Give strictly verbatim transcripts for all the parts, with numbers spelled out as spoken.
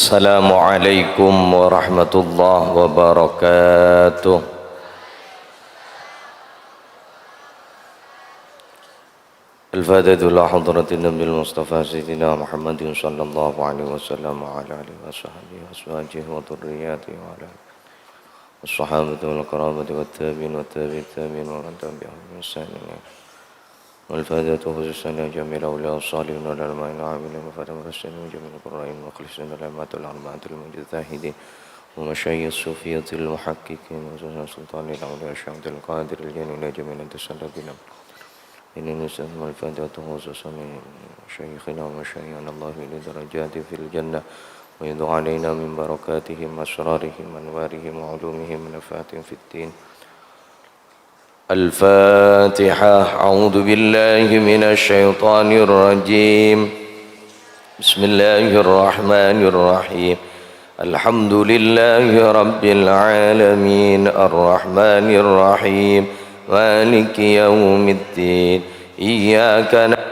Assalamualaikum warahmatullahi wabarakatuh. Al-Fatihah ila hadratin Nabil Mustafa Sayyidina Muhammadin sallallahu alaihi wasallam wa ala alihi wa sahbihi wa azwajihi wa dzurriyyatihi wa ala الصحابة والقرابة والتابعين وتابع التابعين ومن تبعهم بإحسان إلى يوم الدين. والفائدة خصوصا لجميع الأولياء والصالحين والعلماء العاملين والفتيات والمرسلين وجميع القراء المخلصين والأئمة الأربعة المجتهدين ومشايخ الصوفية المحققين وخصوصا سلطان الأولياء الشيخ عبد القادر الجيلاني وجميع السادة الدين. إن نسأل الفائدة خصوصا لشيخنا ومشايخنا الله يعلي درجاته في الجنة ويعيد علينا من بركاتهم أسرارهم أنوارهم وعلومهم ونفعاتهم في الدين. الفاتحة. أعوذ بالله من الشيطان الرجيم. بسم الله الرحمن الرحيم. الحمد لله رب العالمين. الرحمن الرحيم. مالك يوم الدين. إياك نعبد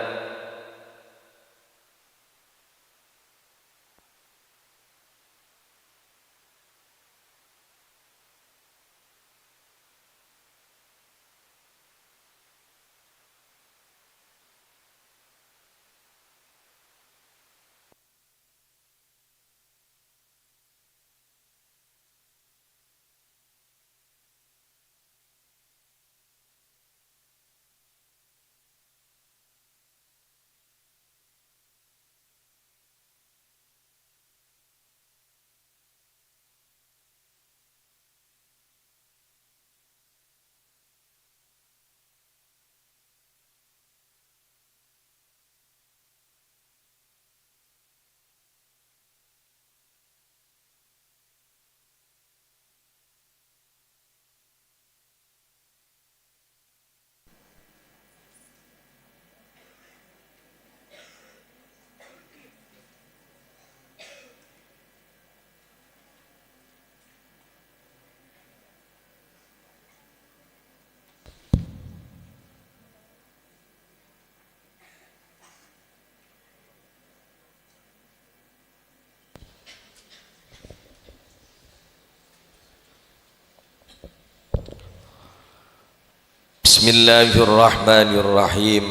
بسم الله الرحمن الرحيم.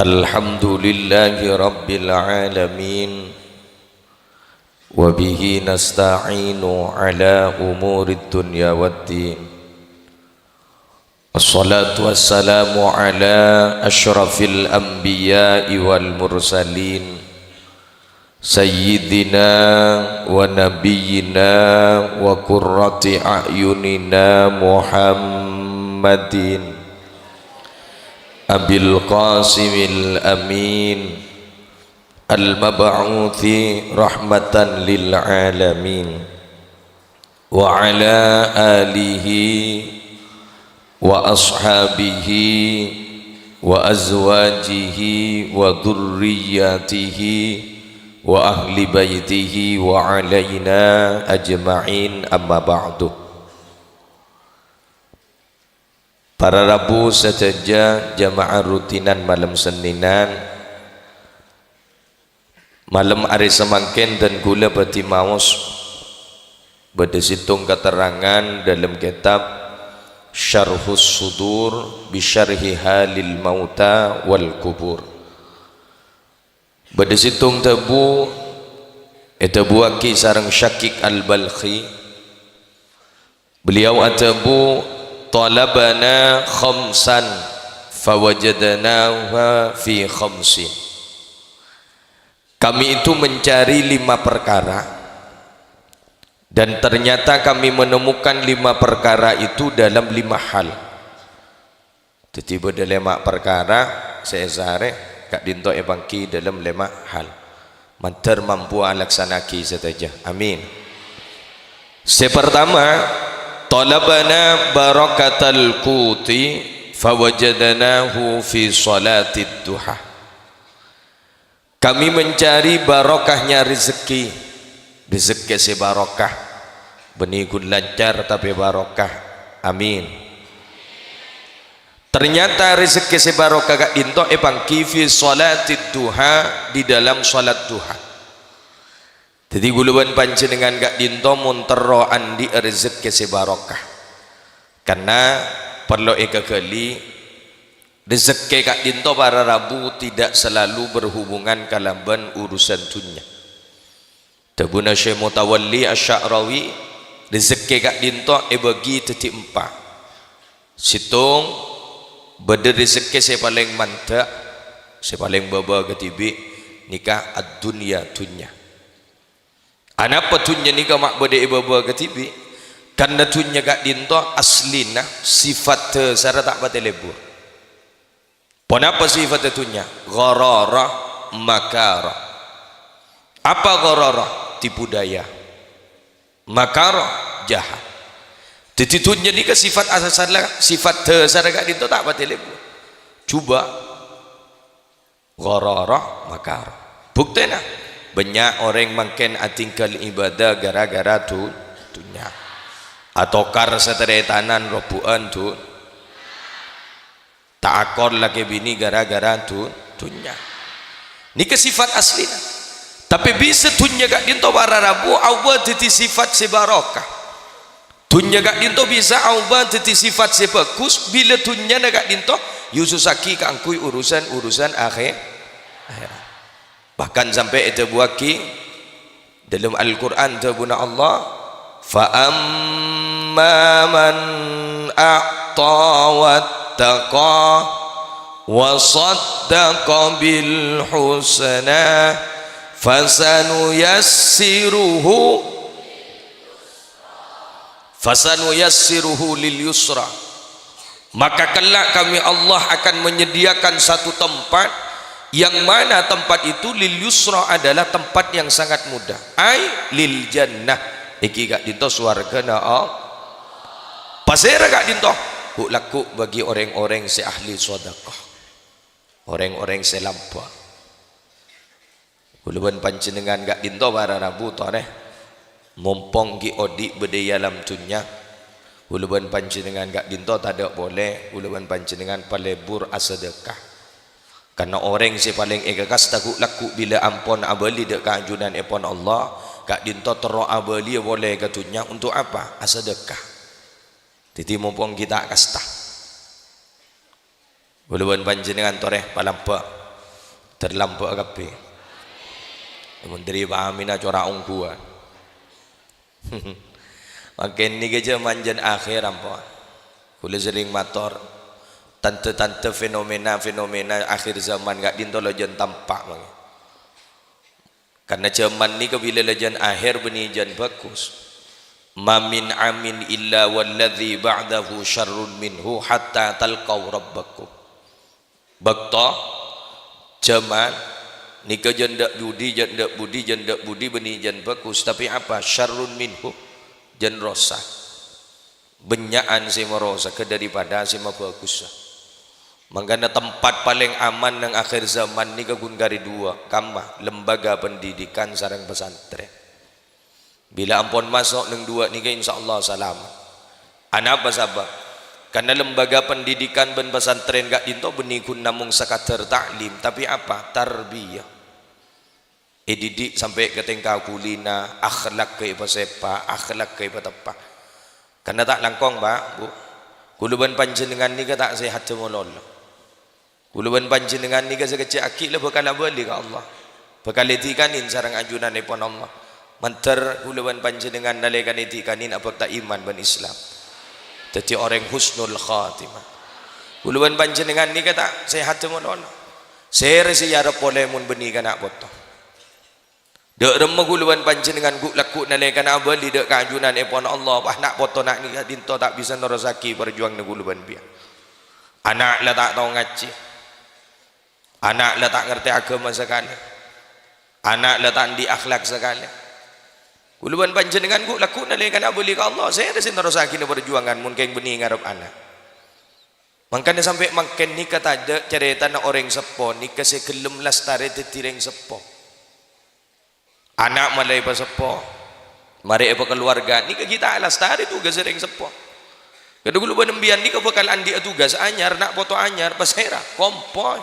الحمد لله رب العالمين. وبه نستعين على أمور الدنيا والدين. الصلاة والسلام على أشرف الأنبياء والمرسلين سيدنا ونبينا وقرة أعيننا محمد أبي القاسم الأمين المبعوث رحمة للعالمين وعلى آله وأصحابه وأزواجه وذرياته وأهل بيته وعلينا أجمعين، أما بعد. Para rabu sadhâjâ, jamaah rutinan malem Sennènan, malem arè samangkèn dân kaulâ bhâdhi maos bâdâ sèttong katerrangan dâlem kètab Syarhus Sudur bi Syarhi Halil Mauta wal Qubur. Bâdâ sèttong dhâbu èdhâbuwaghi sareng Syaqiq Al-Balkhi. Beliau adhâbu, "Talabna khamsan, fawajadnaha fi khamsin." Kami itu mencari lima perkara, dan ternyata kami menemukan lima perkara itu dalam lima hal. Dhâddhi bâdâ lèma' parkara sè èsarè ka'dinto èpangghi dâlem lèma' hal. Mandhâr mampu alaksana'aghi sadhâjâ. Amin. Sè partama, "Talabna barakatal quti fawajadnahu fi shalatid duha." Kami mencari barokahnya rezeki, rezeki sè barokah. Bânnè ghun lancar tapè barokah. Amin. Ternyata rezeki sè barokah ka'dinto èpangghi fi shalatid duha, di dalam salat duha. Dhâddhi, kaulâ bân panjhennengngan ka'dinto mon terro andhi' rezeki sè barokah. Karna parlo èkaghâli, rezeki ka'dinto para rabu tidak selalu berhubungan kalabân urusan dhunnya. Dhâbuna Syekh Mutawalli Asy-Sya'rawi, rezeki ka'dinto èbâgi dhâddhi empa'. Sèttong, bâdâ rezeki sè palèng mandhâ', sè palèng bâbâ kadhibi', nèka ad-dunya, dhunnya. Anapa dhunnya nèka ma' bâdâ è bâbâ kadhibi'? Karna dhunnya ka'dinto aslina sifat dhâsarra ta' patè lebur. Ponapa sifatta dhunnya? Gharara, makara. Apa gharara? Tipu daya. Makara, jahat. Dhâddhi, dhunnya nèka sifat asalla, sifat dhâsarra ka'dinto ta' patè lebur. Jhubâ'. Gharara, makara. Buktèna, bânnya' orèng mangkèn adhingghâl ibadah ghârâ-ghârâ dhu-, dhunnya. Atokar sataretanan robu'ân dhu-, Ta' akor lakè binè ghârâ-ghârâ dhu-, dhunnya. Nèka sifat aslina. Tapè bisa dhunnya ka'dinto para rabu aobâ dhâddhi sifat sè barokah. Dhunnya ka'dinto bisa aobâ dhâddhi sifat sè bhâghus bilâ dhunnyana ka'dinto èosossaghi kaangghuy urusan-urusan akhè-, akhèrat. Bahkan sampè' èdhâbuwâghi dâlem Al-Qur'an, dhâbuna Allah, "Fa amma man a'ta wattaqa wa saddaqa bil husna, fasanuyassiruhu, fasanuyassiruhu lil yusra." Maka kelak Kami Allah akan menyediakan satu tempat, yang mana tempat itu lil yusra adalah tempat yang sangat mudah. Ai lil jannah. Iki ka'dinto sowarghâna Allah. Pasèra ka'dinto? Ghu'-lagghu' bagi orèng-orèng sè ahli sedekah. Orèng-orèng sè lambâ'. Kaulâ bân panjhennengngan ka'dinto para rabu torè. Mompong ghi' odi' bâdâ è alam dhunnya, kaulâ bân panjhennengngan ka'dinto tadâ' polè, kaulâ bân panjhennengngan palebur asadâkah. Karna orèng sè palèng èkakasta ghu'-lagghu' bilâ ampon abâli dâ' ka ajunanèpon Allah, ka'dinto terro abâliyâ polè ka dhunnya. Untuk apa? Asadâkah. Dhâddhi, mompong ghi' ta' kasta. Kaulâ bân panjhennengngan torè palambâ'. Terlambâ' kabbhi. Mon dhâri pamina cora' ongghuwân. Mangkèn nèka jhâman jân akhèr, ampon. Kaulâ serrèng mator, tandhâ-tandhâ fenomena-fenomena akhir zaman ka'dinto la jân tampa' mangkèn. Karna jhâman nèka bilâ la jân akhèr bânnè jân bhâghus. "Ma min amin illa walladzi ba'dahu syarrun minhu hatta talqau rabbakum." Bâkto, jhâman, nèka jân dâ' budi, jân dâ' budi, jân dâ' budi bânnè jân bhâghus. Tapè apa? Syarrun minhu, jân rosak. Bânnya'an sè marosagghâ daripada sè mabhâghussa. Mangkana tempat palèng aman neng akhir zaman nèka ghun karè duwâ', kamma, lembaga pendidikan sareng pesantren. Bilâ ampon maso' neng duwâ' nèka, insyaallah salamet. Anapa sabâb? Karna lembaga pendidikan bân pesantren ka'dinto bânnè ghun namong sakadar ta'lim, tapè apa? Tarbiyah. Èdidik sampè' ka tèngka ghulina, akhlak ghâ' èpasèpa, akhlak ghâ' èpateppa. Karna ta' langkong, Pak, Bu. Kaulâ bân panjhennengngan nèka ta' sèhaddhâ malolo. Kaulâ bân panjhennengngan nèka sakejjhâ' aghi' la bhâkal abâli ka Allah. Bhâkal èdikanin sareng ajunanèpon Allah. Mandhâr kaulâ bân panjhennengngan nalèkana èdikanin abhâkta iman bân Islam. Dhâddhi orèng husnul khatimah. Kaulâ bân panjhennengngan nèka ta' sèhaddhâ malolo. Sèrè sè èarep polè mon bânnè kana' poto. Dâ' remma kaulâ bân panjhennengngan ghu'-lagghu' nalèkana abâli dâ' ka ajunanèpon Allah, wah, na' poto na' nèka dinto ta' bisa nerrossaghi parjuwanganna kaulâ bân panjhennengngan. Ana' la ta' tao ngajhi. Ana' la ta' ngartè aghâma sakalè. Ana' la ta' andi' akhlak sakalè. Kaulâ bân panjhennengngan ghu'-lagghu' nalèkana abâli ka Allah, sèrè sè nerrossaghina parjuwangan mon kèng bânnè ngarep ana'. Mangkana sampè' mangkèn nèka tadâ' carètana orèng seppo nèka sè ghellem lastarè dhâddhi rèng seppo. Ana' mala èpaseppo, marè èpakaluwarga, nèka ghi' ta' lastarè tugas rèng seppo. Kadhâng kaulâ bân embiyan nèka bhâkal andi'â tugas anyar, na' poto anyar, pasèra, kompoy.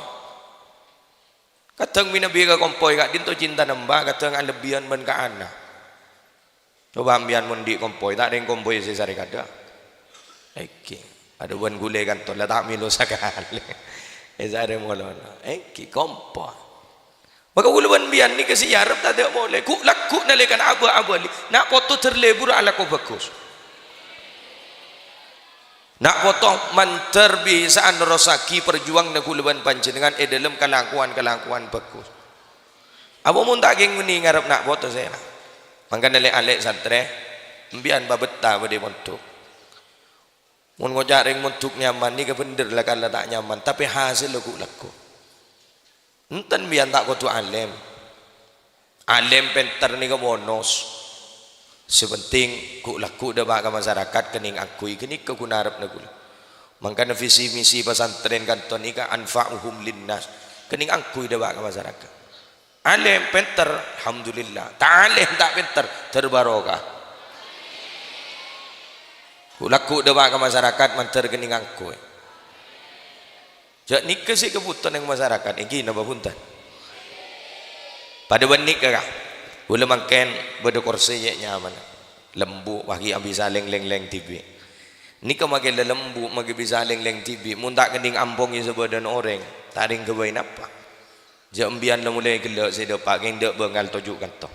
Kadhâng mènabi ka kompoy ka'dinto cinta nembhâ, kadhâng alebbiyân bân ka ana'. Coba embiyan mon andi' kompoy, ta' rèng kompoy sè sarè kadhâ'. Èngghi. Adâ bân ghulâ kanto la ta' mèlo sakalè. È sarè molana. Èngghi, kompoy. Maka kaulâ bân embiyan nèka sè èarep tadâ' molè. Ghu'-lagghu' nalèkana abâ'-abâli. Na' poto dâr lebur alako bhâghus. Na' poto mandhâr bisa nerrossaghi parjuwanganna kaulâ bân panjhennengngan è dhâlem kalakowan-kalakowan bhâghus. Apa mon ta' kèng mènè ngarep na' poto sèra? Mangkana lè'-alè' santrè, embiyan pabetta bâdâ è mondhuk. Mon ngoca' rèng mondhuk nyaman, nèka bhendher la kala ta' nyaman, tapè hasèlla ghu'-lagghu'. Enten biyan ta' kodhu alèm. Alèm pènter nèka bonus. Sè penting ghu'-lagghu' dâpa' ka masarakat kennèng angghuy, ghânèka ghun arepna kaulâ. Mangkana visi misi pasantrèn kanto nèka anfa'uhum linnas, kennèng angghuy dâpa' ka masarakat. Alèm pènter, alhamdulillah. Ta' alèm ta' pènter, dâr barokah. Ghu'-lagghu' dâpa' ka masarakat mandhâr kennèng angghuy. Jhâ' nèka sè èkabhuto neng masarakat, èngghi napa bhunten? Padâ bân nèka, ka. Kaulâ mangkèn bâdâ korsè cè' nyamana. Lembu', wagi abisa lèng-lèng dhibi'. Nèka makè lalembu', makè bisa lèng-lèng dhibi'. Mon ta' kennèng ampongè sabâdâna orèng, ta' rèng ghâbây napa? Jhâ' embiyan la molaè ghellâ' sè dâpa' kèng dâ' bângal toju' kanto.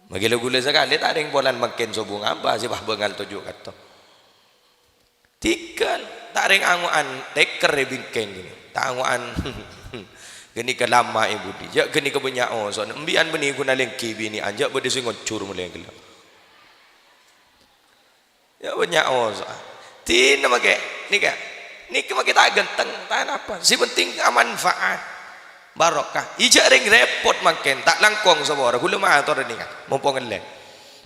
Makè la ghulâ sakalè ta' rèng polana mangkèn sobung apa sè pas bângal toju' kanto. Dhika, ta' rèng ango'an tèkèr è bingkèng ghâni. Ta' ango'an ghânèka lama è budi. Jhâ' ghânèka bânnya' oso'na. Embiyan bânnè ghun alèngghi binè'an, jhâ' bâdâ sè ngonjhur molaè ghellâ'. Jhâ' bânnya' oso'a. Dinah makè, nèka. Nèka makè ta' ghânteng, ta' napa. Sè penting amanfaat. Barokah. Ijhâ' rèng rèpot mangkèn, ta' langkong sapora. Ghulâ mator nèka, mompo ngellè.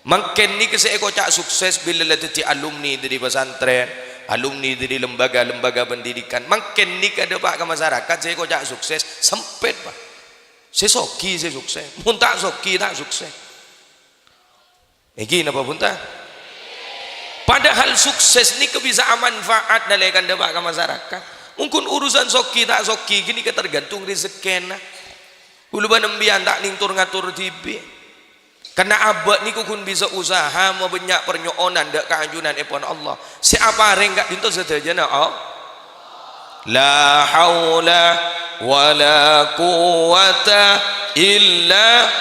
Mangkèn nèka sè èkoca' sukses bilâ la dhâddhi alumni dâri pasantrèn, alumni dâri lembaga-lembaga pendidikan. Mangkèn nèka dâpa' ka masarakat sè èkoca' sukses, sempit, Pak. Sè soghi sè sukses, mon ta' soghi ta' sukses. Èngghi napa bhunten? Padahal sukses nèka bisa amanfaat nalèkana dâpa' ka masarakat. Mon ghun urusan soghi ta' soghi ghânèka tergantung rezekkèna. Ghulâ bân embiyan ta' nèng tor-ngator dhibi'. Karna abâ' nèko ghun bisa usaha mabânnya' parnyo'onan dâ' ka ajunanèpon Allah. Sè aparèng ka'dinto sadhâjâna, oh. La haula wala quwwata illa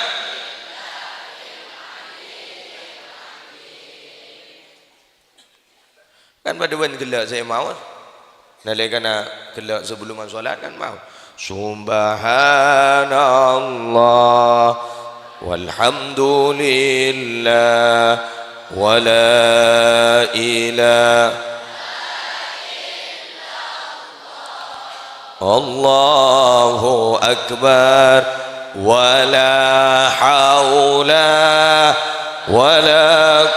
Kan padâ bân ghellâ' sè maos. Nalèkana ghellâ' sabellunna sholat kan maos, "Subhanallah, walhamdulillah, wala ilaha." Allahu Akbar. Wala haula wala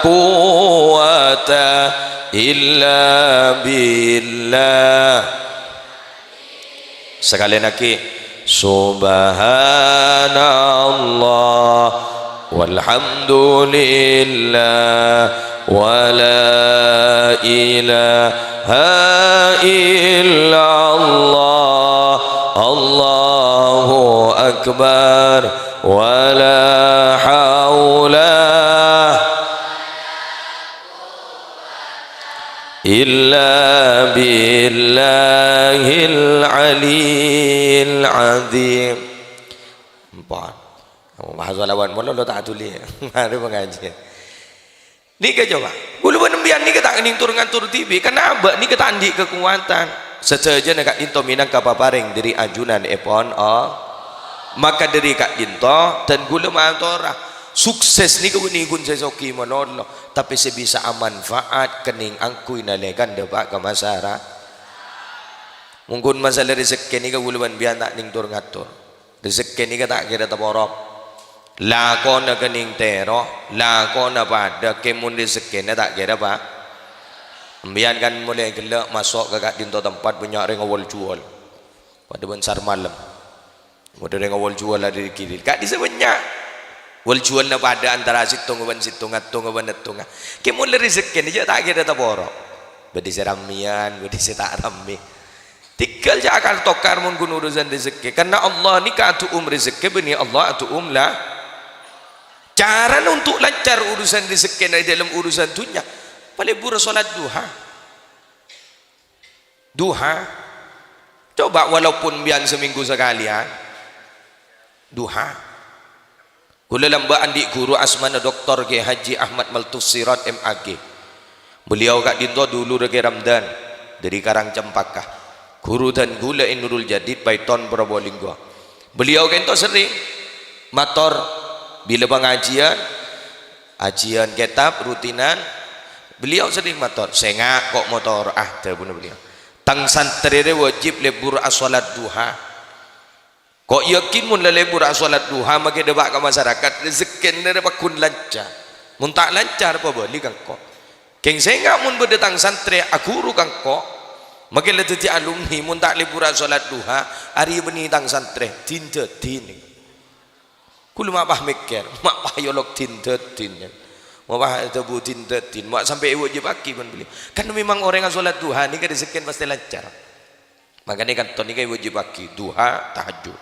quwwata illa billah. Sakalèyan aghi', Subhanallah. Walhamdulillah, wala ilaha illallah, Allahu Akbar, wala haula illa billahil aliyil azim. Empat. Maha sholawat, molo lo ta' dhuli. Mari pangajiân. Nèka coba. Ghulâ bân embiyan nèka ta' nèng tor-ngator dhibi'. Kenapa? Nèka ta' andi' kakowadhân. Sadhâjâna ka'dinto mènangka paparèng dâri ajunanèpon, oh. Maka dâri ka'dinto, dân ghulâ matora. Sukses nèka bânnè ghun sè soghi malolo. Tapè sè bisa amanfaat kennèng angghuy nalèkana dâpa' ka masara-, Mon ghun masalah rezekkè nèka ghulâ bân embiyan ta' nèng tor-ngator. Rezekkè nèka ta' kèra taporop. Lakona kennèng tèro, lakona padâ, kèng mon rezekkèna ta' kèra, Pak. Embiyan kan molaè ghellâ' maso' ka ka'dinto tempat bânnya' rèng awol-juwol. Padâ bân sar malem. Padâ rèng awol-juwol adiri-giri. Ka'dissa' bânnya'. Wal-juwalla padâ antara sèttonga bân sèttonga, sèttonga bân sèttonga. Kè mon la rejekkèna jâ' ta' kèra taporo'. Bâdâ sè rammèyan, bâdâ sè ta' rammè. Tèngghâl jâ' akar-tokar mon ghun urusan rejekkè. Karna Allah nèka adu'um rejekkè, bânnè Allah adu'um la-, carana untuk lancar urusan rejekkèna è dâlem urusan dhunnya, palebur sholat duha. Duha. Coba walaupun bi'ân seminggu sakalèyan. Duha. Kaulâ lambâ' andi' ghuru asmana Doktor Kiai Haji Ahmad Maltuf Sirot, M A G. Beliau ka'dinto dulurra Kiai Ramdan dâri Karang Cempaka. Ghuru dân kaulâ è Nurul Jadid, Paiton, Probolinggo. Beliau ka'dinto serrèng mator bilâ pangajiân, ajiyân kètab rutinan, beliau serrèng mator, "Sènga' ko' motoro'a," dhâbuna beliau. "Tang santrè rè wajib lebur asholat duha. Ko' yakin mon la lebur asholat duha, makè dâpa' ka masarakat, rejekkèna rè pagghun lancar. Mon ta' lancar, pabâli ka engko'. Kèng sènga' mon bâdâ tang santrè aghuru ka engko', makè la dhâddhi alumni, mon ta' lebur asholat duha, arèya bânnè tang santrè, din-dâdin." Kaulâ ma' pas mèkkèr, ma' pas yolok din-dâdin, yâ. Ma' pas adhâbu din-dâdin, ma' sampè' èwâjibhâghi bân beliau. Kan memang orèng asholat duha nèka rejekkèna pastè lancar. Makana ka'dinto nèka èwâjibhâghi, duha, tahajjud.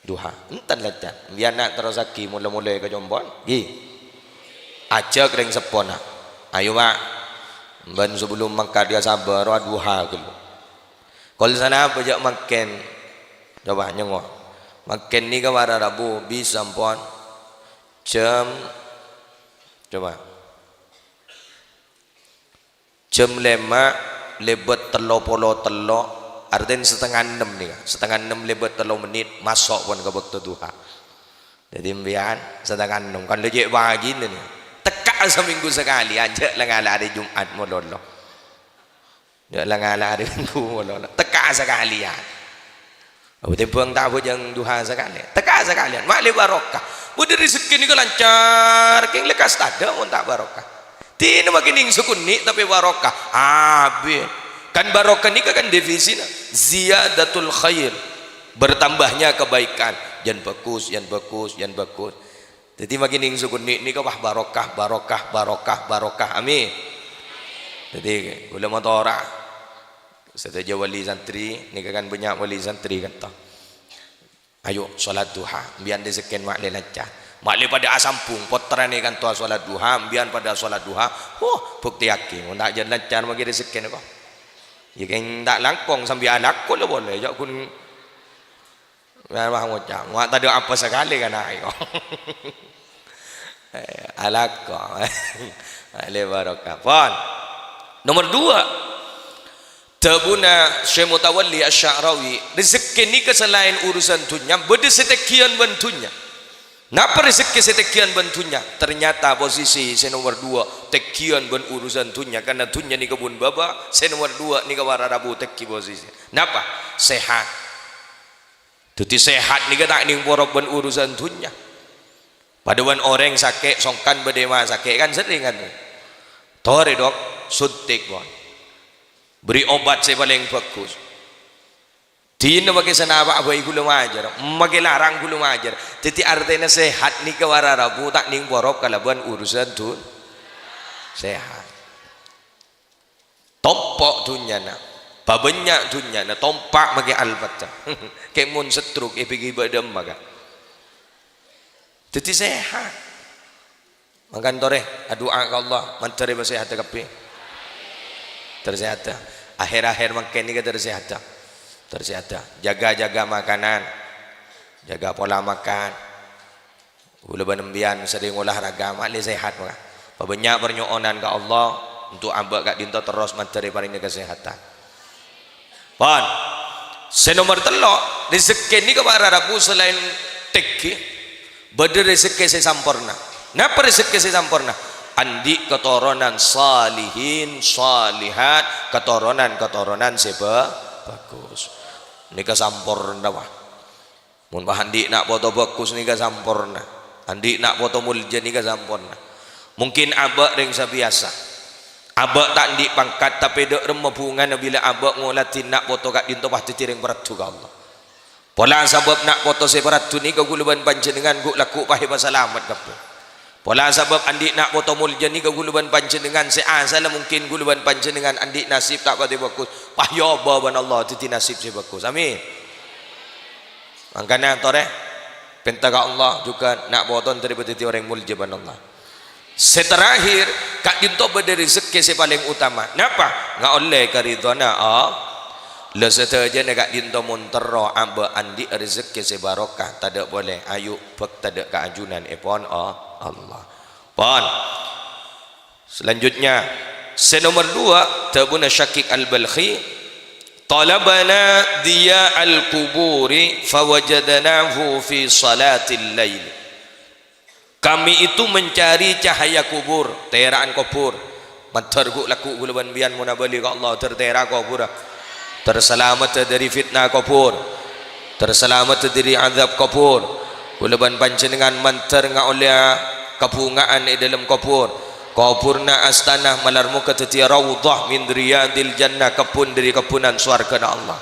Duha, enten lancar. Bi'ân na' terrossaghi mola-mola ka compo'na, ghi. Ajhâk rèng seppona. Ayo, Pak. Bân sabellum mangkat ka sabâ, rowa duha ghâllu. Kol sanapa jâ' mangkèn? Coba nyèngo'. Mangkèn nèka para rabu, bisa, ampon. Jam, coba. Jam lèma' lèbât tello polo tello', artèna satengnga ennem nèka. Satengnga ennem lèbât tello mennit, maso' pon ka bâkto duha. Dhâddhi, sampèyan satengnga ennem, kan la cè' pagina nèka. Tekka'a samènggu sakalèyan, jâ' la ngala' arè Jum'at malolo. Jâ' la ngala' arè Minggu malolo. Tekka'a sakalèyan. Apa tèmbhâng ta' abhâjâng duha sakalèyan? Tekka'a sakalèyan. Ma'lè barokah. Bâdâ rejekkè nèka lancar, kèng lekkas tadâ' mon ta' barokah. Dinah makè nèng sakonè' tapè barokah. Abit. Kan barokah nèka kan definisina ziyadatul khair. Bertambahnya kebaikan. Jân bhâghus, jân bhâghus, jân bhâghus. Dhâddhi, makè nèng sakonè' nèka, wah, barokah, barokah, barokah, barokah. Amin. Dhâddhi, kaulâ matora. Sadhâjâ wali santri, nèka kan bânnya' wali santri ka'dinto. Ayo, sholat duha, bi'ân rejekkèna ma'lè lancar. Ma'lè padâ asambhung, pottrana ka'dinto sholat duha, bi'ân padâ sholat duha. Huh, buktèyaghi, mon ta' jân lancar makè rejekkèna ko'. Yâ kèng ta' langkong sambi alako la polè, jâ' ghun Wah, wah, ngoca', "Wa', tadâ' apa sakalè, kana', ko'." Eh, alako. Alè barokah. Pon. Nomor dua. Dhâbuna Syekh Mutawalli Asy-Sya'rawi, rejekkè nèka salaèn urusan dhunnya, bâdâ sè tènggiyân bân dhunnya. Napa rejekkè sè tènggiyân bân dhunnya? Ternyata posisi sè nomor dua, tènggiyân bân urusan dhunnya. Karna dhunnya nèka bun bâbâ, sè nomor dua nèka para rabu tèngghi posisi. Napa? Sehat. Dhâddhi, sehat nèka ta' nèng poro' bân urusan dhunnya. Padâ bân orèng sakè', songkan bâdâ è ma' sakè', kan serrèng, kan? "Torè, Dok, suntik, pon. Beri obat sè palèng bhâghus." Dinah makè sanapa'a bhâi ghulâ majâr, makè larang ghulâ majâr. Dhâddhi, artèna sehat nèka para rabu ta' nèng poro' kalabân urusan dhun-, sehat. Tompo' dhunnyana, pabânnya' dhunnyana, tompa' makè Al-Fatihah. Kè mon stroke, èbâghi bâdâ emma, ka'. Dhâddhi sehat. Mangkana torè, adu'a ka Allah, mandhâr èpasehadhâ kabbhi. Tersehat. Akhir-akhir mangkèn nèka tersehat. Tersehat. Jaga-jaga makanan. Jaga pola makan. Ghulâ bân empiyan serrèng olahraga, ma'lè sehat, maka. Pabânnya' parnyo'onan ka Allah, untuk abâ' ka'dinto terros mandhâr èparèngè kasehatan. Pon. Sè nomor tello', rejekkè nèka para rabu salaèn tèngghi, bâdâ rejekkè sè samporna. Napa rejekkè sè samporna? Andi' katoronan salihin, salihat, katoronan-katoronan sè bhâ-, bhâghus. Nèka samporna, wah. Mon pas andi' na' poto bhâghus nèka samporna. Andi' na' poto molja nèka samporna. Mungkin abâ' rèng sabiyasa. Abâ' ta' andi' pangkat, tapè dâ' remma bhungana bilâ abâ' ngoladhi na' poto ka'dinto pas dhâddhi rèng paraddhu ka Allah. Pola sabâb na' poto sè paraddhu nèka ghulâ bân panjhennengngan ghu'-lagghu' pas èpasalamet kabbhi. Pola sabâb andi' na' poto molja nèka ghulâ bân panjhennengngan sè asalla mungkin ghulâ bân panjhennengngan andi' nasib ta' patè bhâghus, pas èobâ bân Allah dhâddhi nasib sè bhâghus. Amin. Mangkana torè, pènta ka Allah jhughân na' poto dhâri dhâddhi orèng molja bân Allah. Sè terakhir, ka'dinto bâdâ rejekkè sè palèng utama. Napa? Ngaollè karidhâna Allah. La sadhâjâna ka'dinto mon terro abâ' andi' rejekkè sè barokah, tadâ' polè, ayu bhâkta dâ' ka ajunan èpon Allah. Pon. Selanjutnya, sè nomer dua, dhâbuna Syaqiq Al-Balkhi, "Talabna dhiya'al quburi fawajadnahu fi salatil lail." Kami itu mencari cahaya kubur, tèra'an kobhur. Mandhâr ghu'-lagghu' ghulâ bân biyân mon abâli ka Allah, dhâr tèra' kobhurrâ. Dhâr salameddhâ dhâri fitna kobhur. Dhâr salameddhâ dhâri adzab kobhur. Ghulâ bân panjhennengngan mandhâr ngaollèya kabhunga'an è dhâlem kobhur. Kobhurna astana malar moghâ dhâddhiyâ raudhah min riyadil jannah, kebbhun dhâri kebbhunan sowarghâna Allah.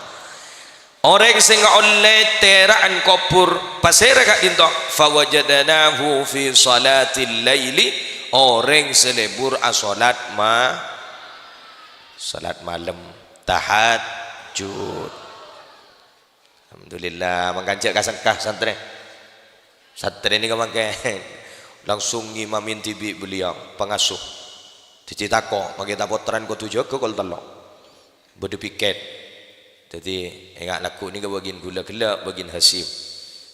Orèng sè ngaollè tèra'an kobhur pasèra ka'dinto? "Fawajadnahu fi salatil laili," orèng sè lebur asolat ma-, solat malem, tahajjud. Alhamdulillah, mangkana jhâ' kasengka santrè. Santrè nèka mangkèn langsung ngimami dhibi' beliau, pangasuh. Dhâddhi tako', mangkèn ta' pottrana kodhu jâgâ kol tello'. Bâdâ piket. Dhâddhi, enga' lagghu' nèka bâgiân ghulâ ghellâ', bâgiân hasyim.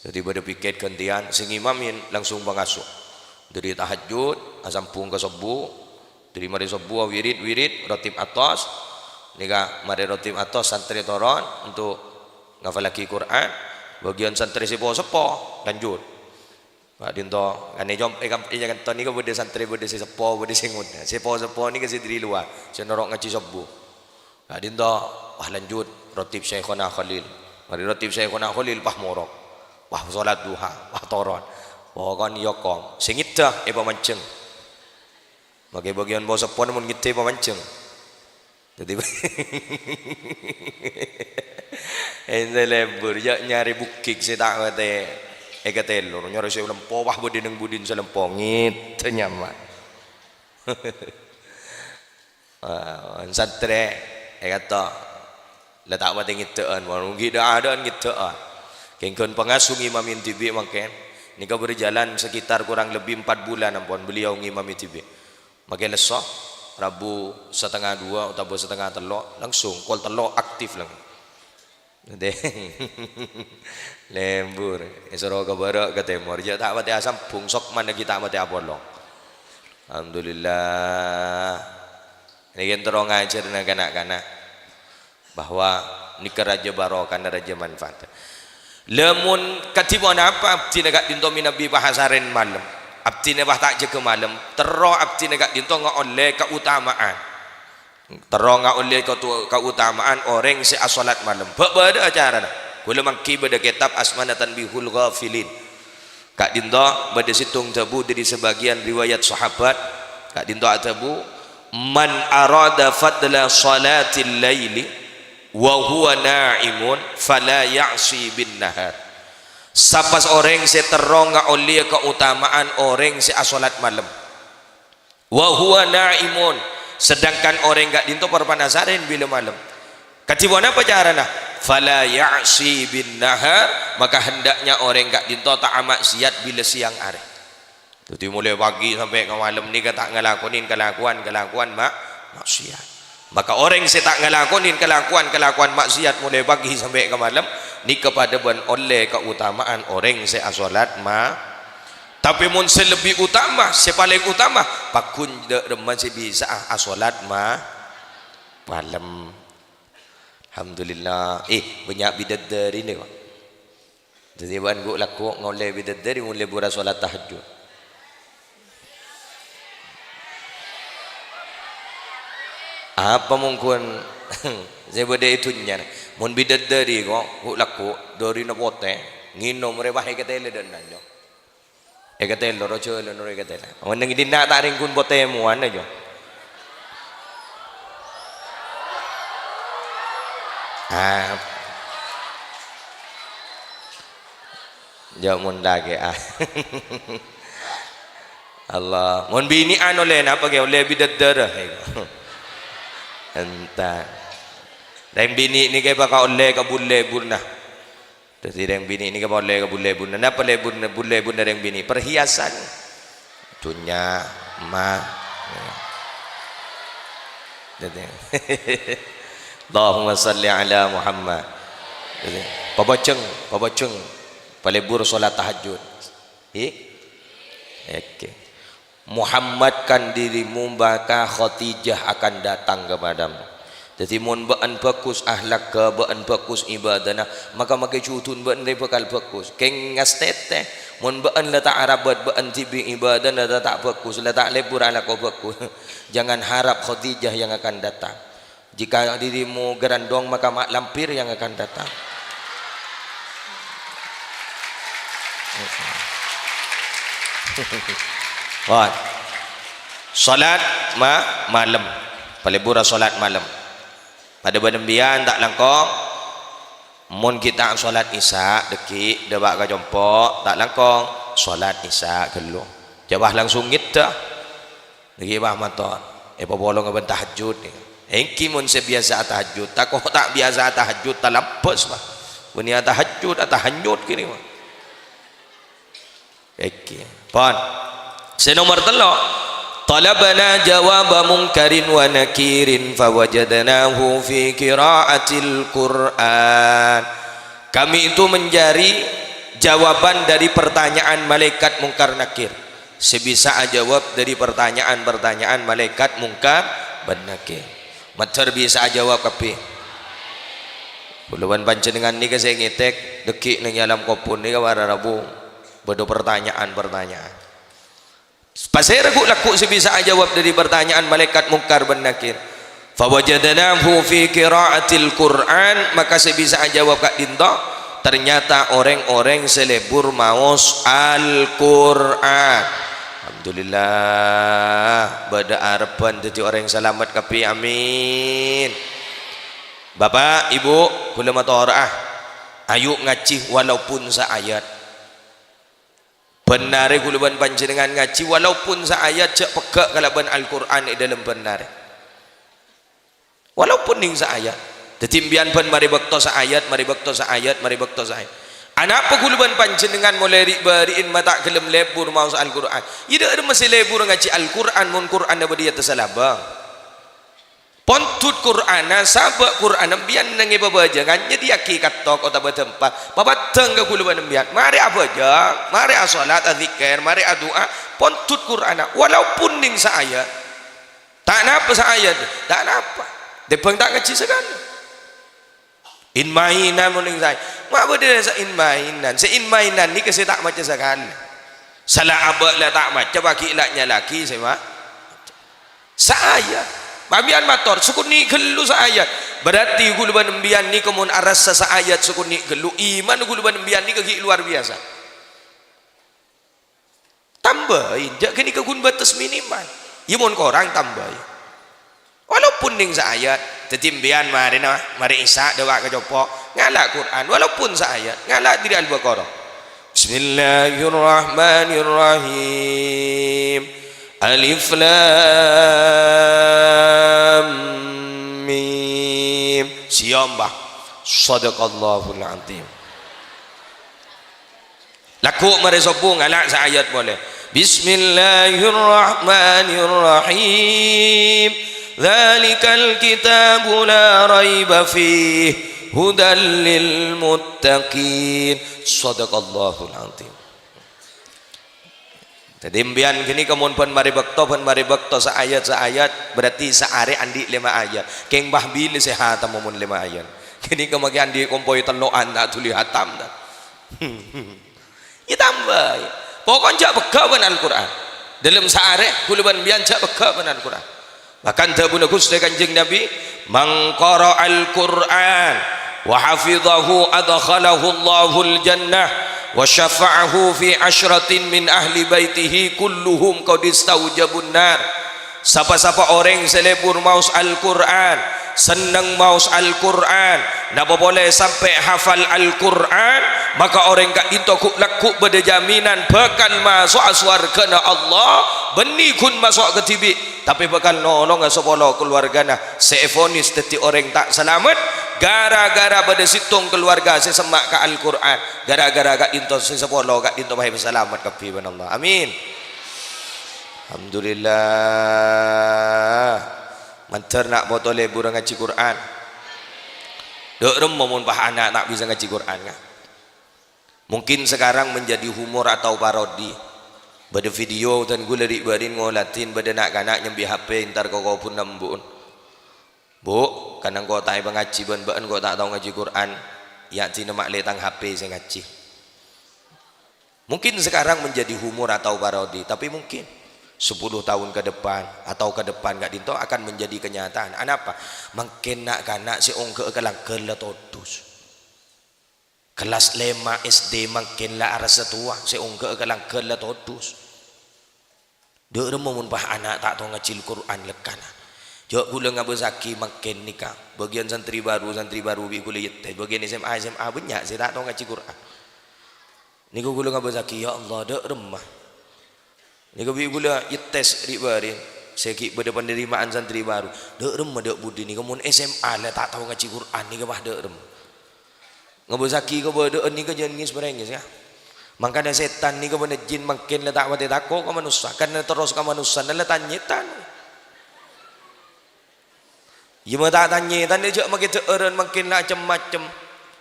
Dhâddhi bâdâ piket ghântèyan, sè ngimami langsung pangasuh. Dhâri tahajjud, asambhung ka sobbhu, dhâri marè sobbhu awirid-wirid, ratib atos. Nèka marè ratib atos, santrè toron untuk ngafallaghi Qur'an. Bâgiân santrè sè po-seppo, lanjut. Ka'dinto, kan è com-, è kam-, è ka'dinto nèka bâdâ santrè, bâdâ sè seppo, bâdâ sè ngodâ. Sè po-seppo nèka sè dhâri lowar, sè noro' ngajhi sobbhu. Ka'dinto, wah, lanjut, ratib Syaikhona Khalil. Marè ratib Syaikhona Khalil, pas morok. Pas solat duha, pas toron. Pokokna èokom. Sè ngèdâ èpamanjheng. Mangkèn bâgiân po-seppona mon ngèdâ èpamanjheng. Dhâddhi, ènte lebur, jhâ' nyarè bukik sè ta' patè èkatèlor, nyarè sè lempo, wah, bâdâ neng budina sè lempo, ngèdâ nyama. Ah, santrè, èkato, la ta' patè ngèdâ'ân, mon ghi' dâ'-adâ'ân ngèdâ'ân. Kèng ghân pangasuh ngimami dhibi' mangkèn. Nèka berjalan sekitar kurang lebih empat bulan ampon beliau ngimami dhibi'. Mangkèn lesso, Rabu satengnga duwâ' otabâ satengnga tello', langsung kol tello' aktif lang. Deng. Lembur, èsoro ka bârâ' ka tèmor, jhâ' ta' patè asambhung, sokman ghi' ta' patè apolong. Alhamdulillah. Nèka terro ngajhâr neng na'-kana'. Bahwa nèka rajâ barokana, rajâ manfaat. Lamon kadhi ponapa abdhina ka'dinto mènabi pas asarèn malem, abdhina pas ta' jâgâ malem, terro abdhina ka'dinto ngaollè kautamaan. Terro ngaollè katu-, kautamaan orèng sè asolat malem. Bâ-, bâdâ acarana. Ghulâ manggi bâdâ kètab asmana Tanbihul Ghafilin. Ka'dinto bâdâ sèttong dhâbu dhâri sabâgiyân riwayat sahabat. Ka'dinto adhâbu, "Man arada fadla shalatil laili wa huwa na'imun fala ya'si bin nahar." Sapa orèng sè terro ngaollèya kautamaan orèng sè asolat malem. "Wa huwa na'imun," sedangkan orèng ka'dinto pas panasarèn bilâ malem. Kadhi ponapa carana? "Fala ya'si bin nahar," maka hendaknya orèng ka'dinto ta' amaksiat bilâ sèyang arè. Dhâddhi, molaè pagi sampè' ka malem nèka ta' ngalakonè kalakowan-kalakowan ma-, maksiat. Maka orèng sè ta' ngalakonè kalakowan-kalakowan maksiat molaè pagi sampè' ka malem, nèka padâ bân ollè kautamaan orèng sè asolat ma-, tapè mon sè lebbi utama, sè palèng utama, pagghun dâ' remma sè bisa'a asolat ma-, malem. Alhamdulillah. Eh, bânnya' bidadari nèko. Dhâddhi bâ'na ghu'-lagghu' ngaollè bidadari mon lebur asolat tahajjud. Apa mongkon sè bâdâ è dhunnya? Mon bidadari ko, ghu'-lagghu', dârina potè, ngènom rè pas èkatèlè dâ' enna', nyo. Èkatèlè, ro jhâlân, ro èkatèlè. Mon neng dinna' ta' rèng ghun potè mowana, nyo. Ah. Jhâ' mon lakè'an. Allah, mon binè'an ollè napa kè? Ollè bidadara. Enta. Rèng binè' nèka bhâkal ollè ka bun-lebunna. Dhâddhi rèng binè' nèka ollè ka bun-lebunna. Napa lebunna, bun-lebunna rèng binè'? Perhiasan. Dhunnya, emma. Dhâddhi. Allahumma shalli ala Muhammad. Dhâddhi, pabâjâng, pabâjâng. Palebur sholat tahajjud. Hi? Oke. Muhammadkan dirimu, maka Khadijah akan datang kepadamu. Dhâddhi, mon bâ'ân bhâghus ahlakka, bâ'ân bhâghus ibâdâna, maka makè judun bâ'ân rè bhâkal bhâghus. Kèng ngastètè, mon bâ'ân la ta' arabât, bâ'ân dhibi' ibâdâna la ta' bhâghus, la ta' lebur alako bhâghus, jangan harap Khadijah yang akan datang. Jika dirimu gerandong, maka mak lampir yang akan datang. Pon. Sholat ma-, malem. Palebur sholat malem. Padâ bân embiyan ta' langkong. Mon ghi' ta' sholat Isya, dhâggi' dâpa' ka compo', ta' langkong. Sholat Isya ghâllu. Jhâ' pas langsung ngèdhâ. Nèkè, Pak, mator. Èpapolonga bân tahajjud, nèka. Èngghi mon sè biyasa atahajjud, tako' ta' biyasa atahajjud, talambâs, Pak. Bânnè atahajjud, atahanyut kènè, Pak. Èngghi. Pon. Sè nomer tello'. Talabna jawaba mungkarin wa nakirin fawajadnahu fi qiraatil Qur'an. Kami itu mencari jawaban dari pertanyaan malaikat Mungkar Nakir. Sè bisa ajâwâb dhâri partanya'an-partanya'an malaèkat Mungkar bân Nakir. Mandhâr bisa ajâwâb kabbhi. Kaulâ bân panjhennengngan nèka sè ngètèk, dhâggi' neng è alam kobhun nèka para rabu bâdâ partanya'an-partanya'an. Pasèra ghu'-lagghu' sè bisa ajâwâb dhâri partanya'an malaèkat Mungkar bân Nakir? Fawajadnahu fi qiraatil Qur'an, maka sè bisa ajâwâb ka'dinto, ternyata orèng-orèng sè lebur maos Al-Qur'an. Alhamdulillah, bâdâ arebbhân dhâddhi orèng salamet kabbhi, amin. Bapa', Ibu, kaulâ matora'a, ayu ngajhi walaupun saayat. Bân arè kaulâ bân panjhennengngan ngajhi, walaupun saayat, jhâ' pegghâ' kalabân Al-Qur'an è dhâlem bân arè. Walaupun nèng saayat. Dhâddhi, empèyan bân marè bâkto saayat, marè bâkto saayat, marè bâkto saayat. Anapa kaulâ bân panjhennengngan molaè ri'-bâri'in ma' ta' ghellem lebur maos Al-Qur'an? Iyâ, dhâ' remma sè lebur ngajhi Al-Qur'an, mon Qur'anna bâdâ è attassa labâng. Pondhut Qur'anna, sabâ' Qur'anna, empèyan neng è pabâjângan, nyadhiyâghi kattok otabâ dâmpar, papaddhâng ka kaulâ bân empèyan. Marè abâjâng, marè asolat, adzikir, marè adu'a, pondhut Qur'anna, walaupun nèng saayat. Ta' napa saayat, ta' napa. Tèmbhâng ta' ngajhi sakalè. In-mainan mon nèng saè. Ma' bâdâ sè in-mainan. Sè in-mainan nèka sè ta' maca sakalè. Sala abâ' la ta' maca, paghi' la nyala'aghi sè ma-, saayat. Empèyan mator, sakonè' ghâllu saayat. Berarti kaulâ bân empèyan nèka mon arassa saayat sakonè' ghâllu, iman kaulâ bân empèyan nèka ghi' luar biasa. Tambâi, jhâ' ghânèka ghun bâtes minimal. Iyâ, mon korang tambâi. Walaupun nèng saayat, dhâddhi empèyan marèna, marè Isya, dâpa' ka compo', ngala' Qur'an, walaupun saayat, ngala' dhâri Al-Baqarah. Bismillahirrahmanirrahim. Alif Lam Mim. Siyam, Pak. Shadaqallahul Adzim. Lagghu' marè sobbhu ngala' saayat polè. Bismillahirrahmanirrahim. Dzalikal kitabu la raiba fih, hudal lil muttaqin. Shadaqallahul adzim. Dhâddhi, empèyan ghânèka mon bân marè bâkto, bân marè bâkto saayat-saayat, berarti saarè andi' lèma ayat. Kèng bâh bilâ sè hatam mon lèma ayat. Ghânèka makè andi' kompoy tello'an ta' dhuli hatam, ta'. Iyâ tambâi. Pokokna jhâ' pegghâ' bân Al-Qur'an. Dhâlem saarè, kaulâ bân empèyan jhâ' pegghâ' bân Al-Qur'an. Bahkan dhâbuna Ghustè Kanjeng Nabi, "Man qara'al Qur'an wa hafidhahu adkhalahullahu al-jannah wa syafa'ahu fi asyratin min ahli baitihi kulluhum qad istaujabun nar." Sapa-sapa orèng sè lebur maos Al-Qur'an, Senneng maos Al-Qur'an, napa polè sampè' hafal Al-Qur'an, maka orèng ka'dinto ghu'-, lagghu' bâdâ jaminan bhâkal maso'a sowarghâna Allah, bânnè ghun maso' kadhibi', tapè bhâkal nolonga sapolo kalowarghâna sè èvonis dhâddhi orèng ta' salamet, ghârâ-ghârâ bâdâ sèttong kalowarghâ sè semma' ka Al-Qur'an, ghârâ-ghârâ ka'dinto sè sapolo ka'dinto maè èpasalamet kabbhi bân Allah. Amin. Alhamdulillah. Mandhâr na' poto lebur ngajhi Qur'an. Dâ' remma mon pas ana' ta' bisa ngajhi Qur'an, ka? Mungkin sekarang menjadi humor atau parodi. Bâdâ video dân ghulâ ri'-bâri'na ngoladhin bâdâ na'-kana' nyambi H P entar ka kobhunna embu'na. "Bu', kan engko' ta' èpangajhi bân bâ'na engko' ta' tao ngajhi Qur'an, yâ dinna ma' lè tang H P sè ngajhi." Mungkin sekarang menjadi humor atau parodi, tapi mungkin sepuluh tahun ke depan atau ke depan ka'dinto akan menjadi kenyataan. Anapa? Mangkèn na'-kana' sè ongghâ'â ka langghâr la todus. Kellas lèma' S D mangkèn la arassa towa, sè ongghâ'â ka langghâr la todus. Dâ' remma mon pas ana' ta' tao ngajhi Al-Qur'an lekkana. Jhâ' ghulâ ngabâsaghi mangkèn nèka, bâgiyân santri baru, santri baru bi' ghulâ èyèttès, bâgiyân S M A, S M A bânnya' sè ta' tao ngajhi Qur'an. Nèko ghulâ ngabâsaghi, ya Allah, dâ' remma. Nèko bi' ghulâ èyèttès ri'-bâri'na, sè ghi' bâdâ penerimaan santri baru. Dâ' remma dâ' budi nèko mon S M A la ta' tao ngajhi Qur'an nèka, wah, dâ' remma. Ngabâsaghi kabâdâ'ân nèka jhân ngès-brengngès, ya. Mangkana sètan nèka bân jin mangkèn la ta' patè tako' ka manossa, karna terros ka manossana la tanyètan. Iyâ, ma' ta' tanyètan, jhâ' makè dâ'ârân mangkèn la cem-macem.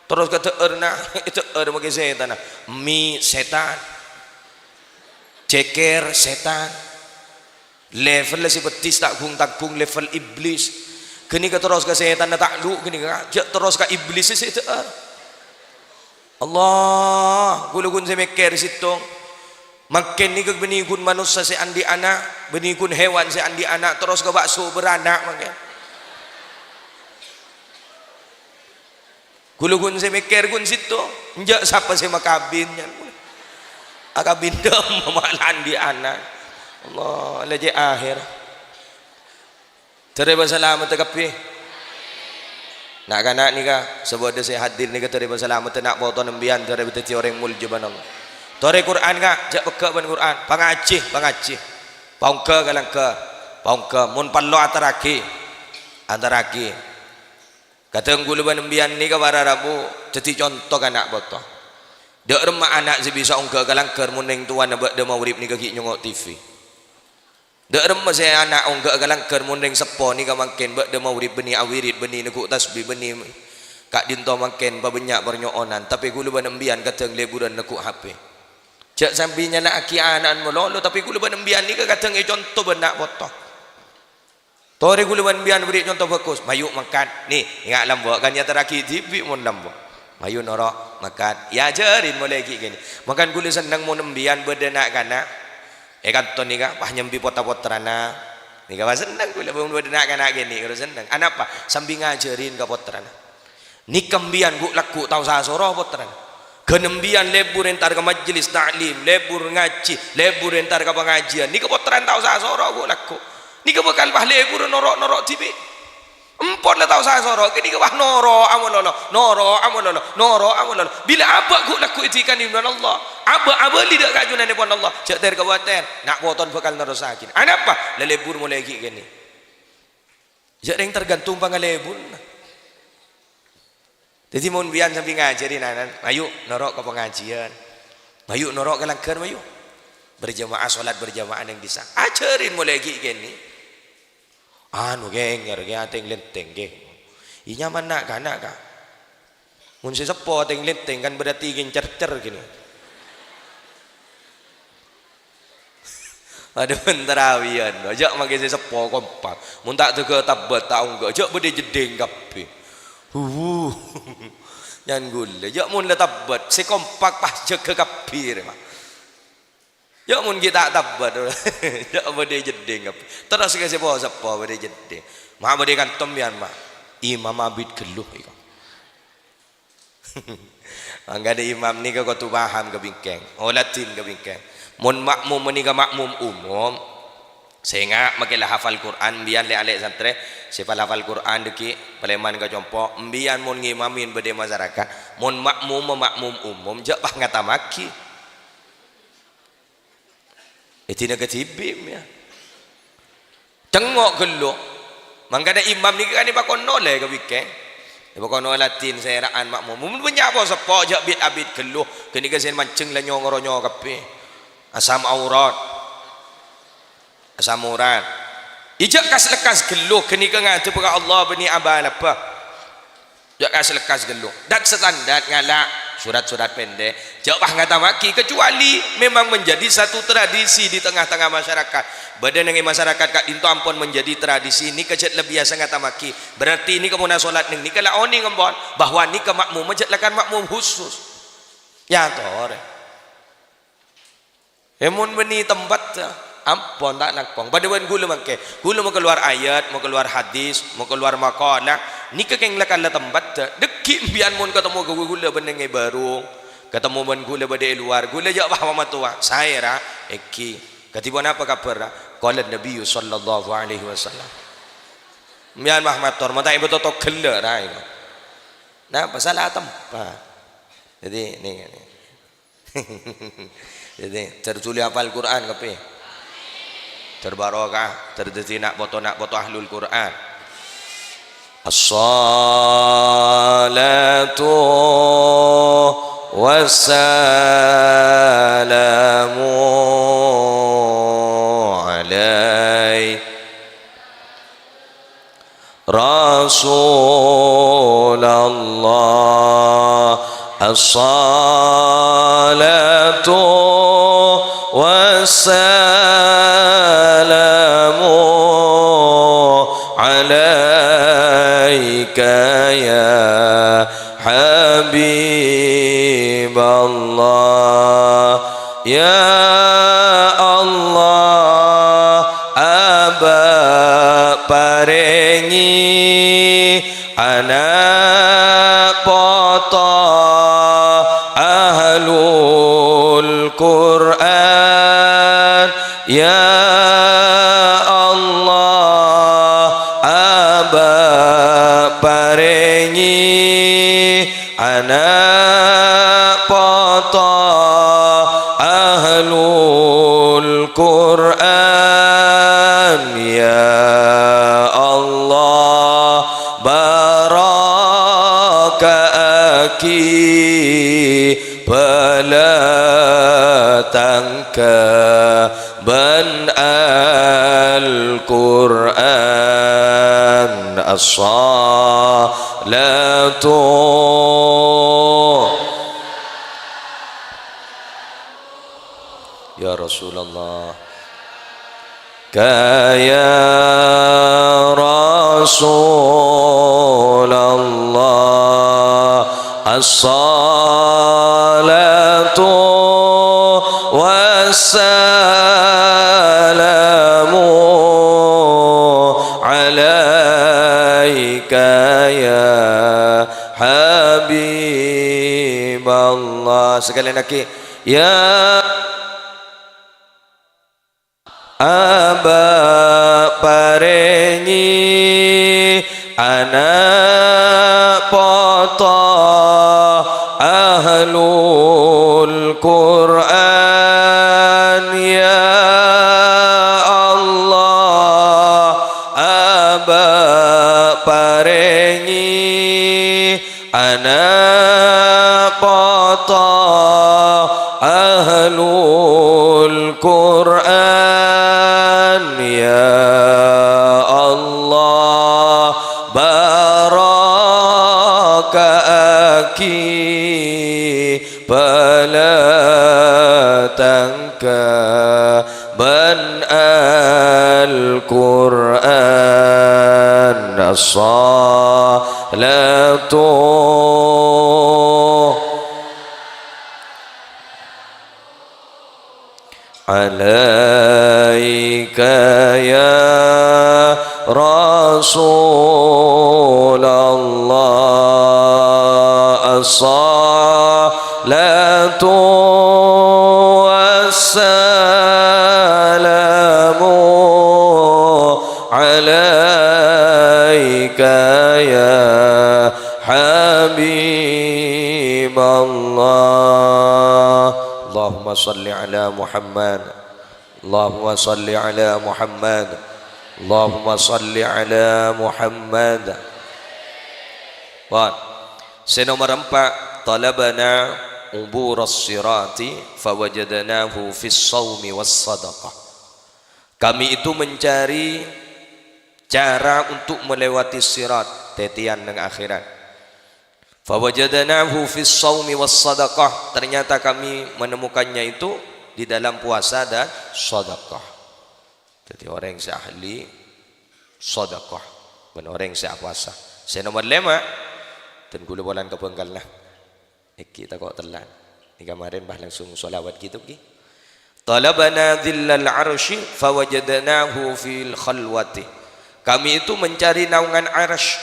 Terros ka dâ'ârna, èdâ'âr makè sètanna. Mi' sètan. Cèkèr sètan. Level sè peddhis ta' gung-tanggung level iblis. Ghânèka terros ka sètanna ta' lu' ghânèka, jhâ' terros ka iblis sè dâ'âr. Allah, ghulâ ghun sè mèkkèr sèttong. Mangkèn nèka bânnè ghun manossa sè andi' ana', bânnè ghun hèwan sè andi' ana', terros ka bâkso bârâna' mangkèn. Ghulâ ghun sè mèkkèr ghun sèttong, enjâ' sapa sè makabin, nyan. Akabin dâ'emma ma' la andi' ana'. Allah, la cè' ahèr. Dâri pasalameddhâ kabbhi. Na'-kana' nèka, sè bâdâ sè hadir nèka dâri pasalameddhâ na' potona embiyan, dâri dhâddhi orèng molja bân Allah. Torè Qur'an, ka', jhâ' pegghâ' bân Qur'an. Pangajhi, pangajhi. Paongghâ ka langghâr. Paongghâ. Mon parlo atarraghi. Atarraghi. Kadhâng ghulâ bân embiyan nèka para rabu dhâddhi conto ka na' poto. Dâ' remma ana' sè bisa ongghâ ka langghâr mon rèng towana bâdâ maghrib nèka ghi' nyongngo' T V. Dâ' remma sè ana' ongghâ ka langghâr mon rèng seppo nèka mangkèn bâdâ maghrib bânnè awirid, bânnè neggu' tasbih, bânnè ka'dinto mangkèn pabânnya' parnyo'onan, tapè ghulâ bân embiyan kadhâng lebbhurân neggu' H P. Jhâ' sambi nyala'aghi ana'na malolo, tapè ghulâ bân embiyan nèka kadhâng èconto bân na' poto. Torè ghulâ bân embiyan bhâri' conto bhâghus. Mayu mangkat. Nè, enga' lambâ' kan èyaterraghi dhibi' mon lambâ'. Mayu noro' mangkat. Èajhâri molaè ghi' kènè'. Mangkana ghulâ senneng mon embiyan bâdâ na'-kana' è kanto nèka, pas nyambi potra-potrana. Nèka pas senneng ghulâ mon bâdâ na'-kana' kènè' ghulâ senneng. Anapa? Sambi ngajhâri ka potrana. Nèka embiyan ghu'-lagghu' tao sasoro potrana. Ghân embiyan lebbhur entar ka majelis ta'lim, lebbhur ngajhi, lebbhur entar ka pangajiân. Nèka potrana tao sasoro ghu'-lagghu'. Nèka bhâkal pas lebbhur noro'-noro' dhibi'. Empon la tao sasoro, kènè' pas noro'a malolo, noro'a malolo, noro'a malolo. Bilâ abâ' ghu'-lagghu' èdhikanè bân Allah. Abâ', abâli dâ' ka ajunanèpon Allah. Jhâ' ter-kabâter, na' potona bhâkal nerrossaghi. Anapa? La lebbhur molaè ghi' kènè'. Jhâ' rèng tergantung pangalebbhurra. Dhâddhi, mon bi'en sambi ngajhâri na'-kana', "Mayu, noro' ka pangajiân. Mayu, noro' ka langghâr, mayu. Berjamaah, sholat berjamaah neng dhisa." Ajhâri molaè ghi' kènè'. Anu, kèngèr, kè atèng-lèntèng, kè. Iyâ, nyaman na'-kana', Ka'. Mon sè seppo atèng-lèntèng, kan berarti kèng cer-cer, kènè'. Padâ bân tarawiyan, jhâ' mangkè sè seppo kompak. Mon ta' dâgâ tabbhât, ta' ongghâ, jhâ' bâdâ jeddhing kabbhi. Huwu. Nyan ghulâ, jhâ' mon la tabbhât, sè kompak pas jâgâ kabbhi rèya. Jhâ' mon ghi' ta' tabbhât, jhâ' bâdâ jeddhing kabbhi. Terros ka sè po-, seppo bâdâ jeddhing. Ma' bâdâ kantom yâ, ma'. Imam abit ghâllu, iko. Mangkana imam nèka kodhu paham ka bingkèng, oladhin ka bingkèng. Mon makmum nèka makmum umum, Sènga' makè la hafal Qur'an, embiyan lè'-alè' santrè, sè pal hafal Qur'an dhâggi' palèman ka compo', embiyan mon ngimami bâdâ è masarakat, mon ma'mum, ma'mum umum, jhâ' pas ngatamaghi. È dinna kadhibi', ya. Cengngo' ghâllu. Mangkana imam nèka kan èpakonno' lè ka bikèng. Èpakonno' ladin sèra'an ma'mum. Mon bânnya' po-seppo jhâ' bit-abit ghâllu. Ghânèka sè manjheng la nyongo-ronyo kabbhi. Asam aurat. Asam aurat. Ijâ kas-lekkas ghâllu ghânèka ngadhebbhâ ka Allah bânnè abâ-labâ. Jhâ' kas-lekkas ghâllu. Dak-satandak ngala' surat-surat pendek. Jhâ' pas ngatamaghi, kecuali memang menjadi satu tradisi di tengah-tengah masyarakat. Bâdâ neng è masyarakat ka'dinto ampon menjadi tradisi, nèka jhât la biyasa ngatamaghi. Berarti nèka pona solat neng nèka la onèng ampon, bahwa nèka ma'mumma jhât lakar ma'mum khusus. Ya, torè. È, mon bânnè tempat, ampon ta' langkong. Padâ bân ghulâ mangkè. Ghulâ makalowar ayat, makalowar hadis, makalowar maqalah. Nèka kèng la kala tempat, dhâggi' embiyan mon katemmo ka ghulâ bân neng è bârung. Katemmo bân ghulâ bâdâ è lowar. Ghulâ jhâ' pas matowa. Saè, ra? Èngghi. Kadhi ponapa kabbhârra? Qala Nabiyyu sallallahu alaihi wasallam. Embiyan pas mator, mon ta' èbâto toghellâ', ra, èko. Napa sala tempat? Jadi, nèng, nèng. Jadi, ter duli hafal Qur'an kabbhi. Ter barokah, ter dhâddhi na' poto-na' poto ahlul Qur'an. Assalatu wassalamu alaik. Rasulallah, assalatu wassalamu alaika ya Habiballah. Ya Allah, abâ' parèngè ana' poto ahlul Qur'an. Ya Allah, abâ' parèngè ana' poto ahlul Qur'an, ya Allah, baroka'aghi bâlâ tangka bân Al-Qur'an. Assalatu. Ya Rasulullah. Ka ya Rasulullah, assalatu wassalamu alaika ya Habiballah. Sekali lagi, ya. Abâ' parèngè ana' poto ahlul Qur'an, ya Allah, abâ' parèngè ana' poto ahlul Qur'an, ya Allah, baroka'aghi bâlâ tangka bân Al-Qur'an. Assalatu alaika ya Rasulullah, assalatu wassalamu Allah. Allahumma shalli ala Muhammad. Allahumma shalli ala Muhammad. Allahumma shalli ala Muhammad. Pon. Sè nomer empa', "Talabna uburas sirati fawajadnahu fis shaumi was sadaqah." Kami itu mencari cara untuk melewati sirat, tètèyan neng akhirat. "Fawajadnahu fis shaumi was sadaqah." Ternyata kami menemukannya itu di dalam puasa dan sedekah. Jadi orang sè ahli sedekah, bân orang sè apuasa. Sè nomer lèma', dan kaulâ polana ka Bângkal, nah. Èngghi tako' tellat. Nèka marèn, bah, langsung sholawat gitu, ghi. "Talabna dhillal arsy fawajadnahu fil khalwati." Kami itu mencari naungan arsy.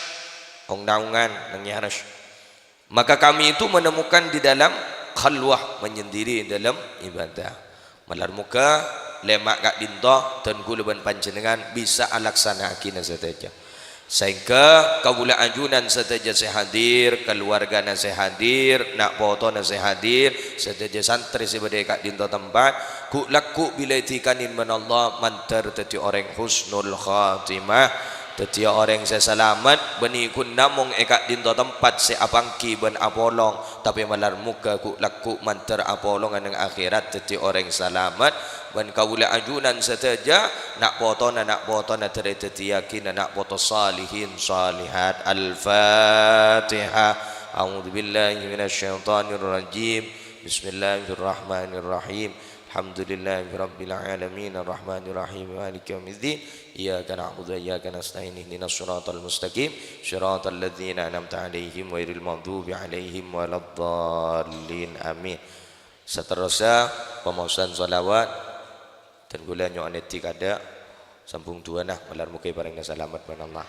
Ong-naungan neng arsy. Maka kami itu menemukan di dalam khalwah, menyendiri dalam ibadah. Malar moghâ lèma' ka'dinto dan kaulâ bân panjhennengngan bisa alaksana'aghina sadhâjâ. Saèngghâ kaulâ ajunan sadhâjâ sè hadir, kaluwargana sè hadir, na' potona sè hadir, sadhâjâ santrè sè bâdâ è ka'dinto tempat, ghu'-lagghu' bilâ èdhikanè bân Allah mandhâr dhâddhi orèng husnul khatimah, dhâddhiyâ orèng sè salamet, bânnè ghun namong è ka'dinto tempat sè apangghi bân apolong, tapè malar moghâ ghu'-lagghu' mandhâr apolongan neng akhèrat dhâddhi orèng salamet, bân kaulâ ajunan sadhâjâ, na' potona, na' potona dhâri dhâddhiyâghina na' poto salihin salihat. Al-Fatihah. A'udzubillahi minasyaitonirrajim. Bismillahirrahmanirrahim. Alhamdulillahirabbil alamin, arrahmanirrahim, maliki yaumiddin. Iyyaka na'budu wa iyyaka nasta'in. Ihdinas siratal mustaqim. Siratal ladzina an'amta 'alaihim ghairil maghdubi 'alaihim waladdallin. Amin. Saterrossa, pamaosan shalawat, dan kaulâ nyo'ona èdhi kaadâ', sambung du'âna, malar moghâ èparèngana salamet bân Allah.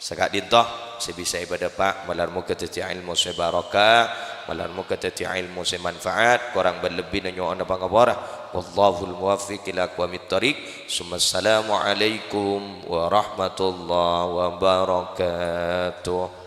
Saka'dinto sè bisa èpadâpa', malar moghâ dhâddhi ilmu sè barokah, malar moghâ dhâddhi ilmu sè manfaat, korang bân lebbina nyo'ona pangapora. Wallahul muwaffiq ila aqwamit thoriq. Summassalamualaikum warahmatullahi wabarakatuh.